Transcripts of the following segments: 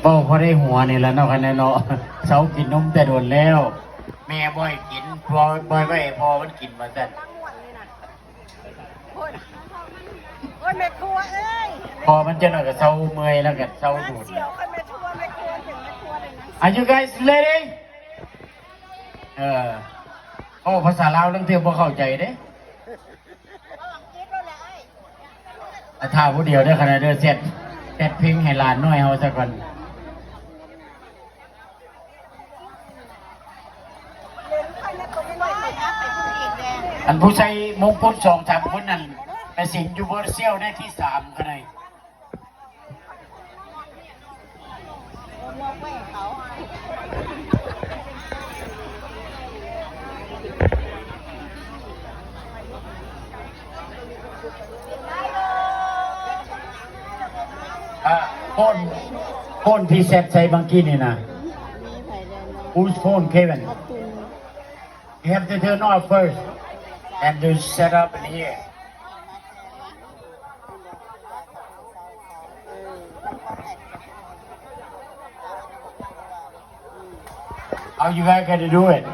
ເວົ້າພໍໄດ້ຫົວນີ້ລະເນາະ ຄັນແນ່ເນາະ. ເຊົາກິນນົມແຕ່ດົນແລ້ວ ແມ່ບໍ່ໃຫ້ກິນ ພໍ່ບໍ່ໃຫ້ພໍ່ມັນກິນວ່າຊັ້ນ. ໂອ້ຍ ແມ່ຄົວເອີຍ ພໍມັນຈັກໜ້ອຍກໍເຊົາເມື່ອຍ ແລ້ວກໍເຊົາດູດ. Are you guys ready? ເອີ ເວົ້າພາສາລາວລາງເທື່ອບໍ່ເຂົ້າໃຈເດ້. ອາ ຖ້າຜູ້ດຽວເດີ ຂະໜາດເດີ ແຊັດ ແຊັດເພງໃຫ້ຫຼານນ້ອຍເຮົາຊະກ່ອນ. ອັນຜູ້ໃສ່ມົງກຸດສອງສາມຄົນນັ້ນ ໄປສິງຢູ່ເວີເຊວໄດ້ທີສາມຂະໜາດ. ອ່າ ໂຟນ ໂຟນທີ່ແຊັດໃສ່ບາງກີ້ນີ້ນະ. Whose phone, Kevin? You have to turn off first and then set up in here. How you guys gonna do it?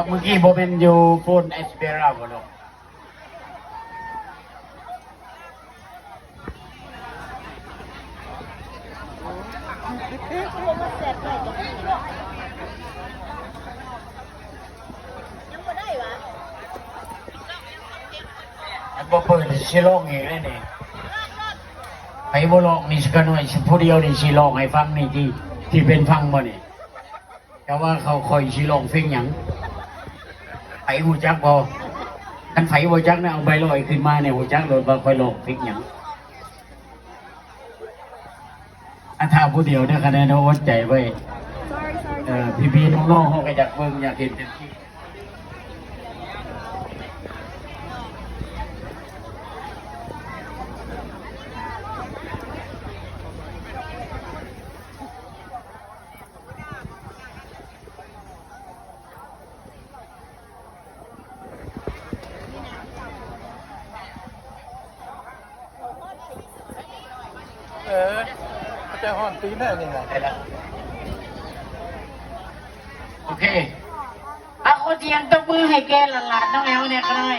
ເມື່ອກີ້ບໍ່ແມ່ນຢູ່ໂຟນແອັດສະເປຣາບໍ່ລູກ? ອັນບໍ່ເປີດຊິຮ້ອງອີກເດ້ນີ້. ໃຜບໍ່ຮ້ອງນີ້ ກະໜ້ອຍຜູ້ດຽວນີ້ຊິຮ້ອງໃຫ້ຟັງນີ້ ທີ່ ທີ່ເປັນຟັງບໍ່ນີ້? ເຈົ້າວ່າເຂົາ ຂ້ອຍຊິຮ້ອງເພງຫຍັງ? ໃຜຮູ້ຈັກບໍ່? ຄັນໃຜບໍ່ຈັກນະ ເອົາໃບລອຍຂຶ້ນມາແດ່ ຮູ້ຈັກໂລດວ່າຂ້ອຍຮ້ອງເພງຫຍັງ? ອາ ຖ້າຜູ້ດຽວເດີ ຄະແນນເຮົາອົດໃຈໄວ້. ເອີ ພີ່ໆນ້ອງໆເຮົາກໍຢາກເບິ່ງ ຢາກເຫັນເຕັມທີ່. ເອີ ເຂົາເຈົ້າຮ້ອນຕີນແລ້ວນີ້ນະ. ໂອເຄ ອາ ຂໍສຽງຕົບມືໃຫ້ແກ່ຫຼານໆນ້ອງແອວແດ່ກະໜ້ອຍ.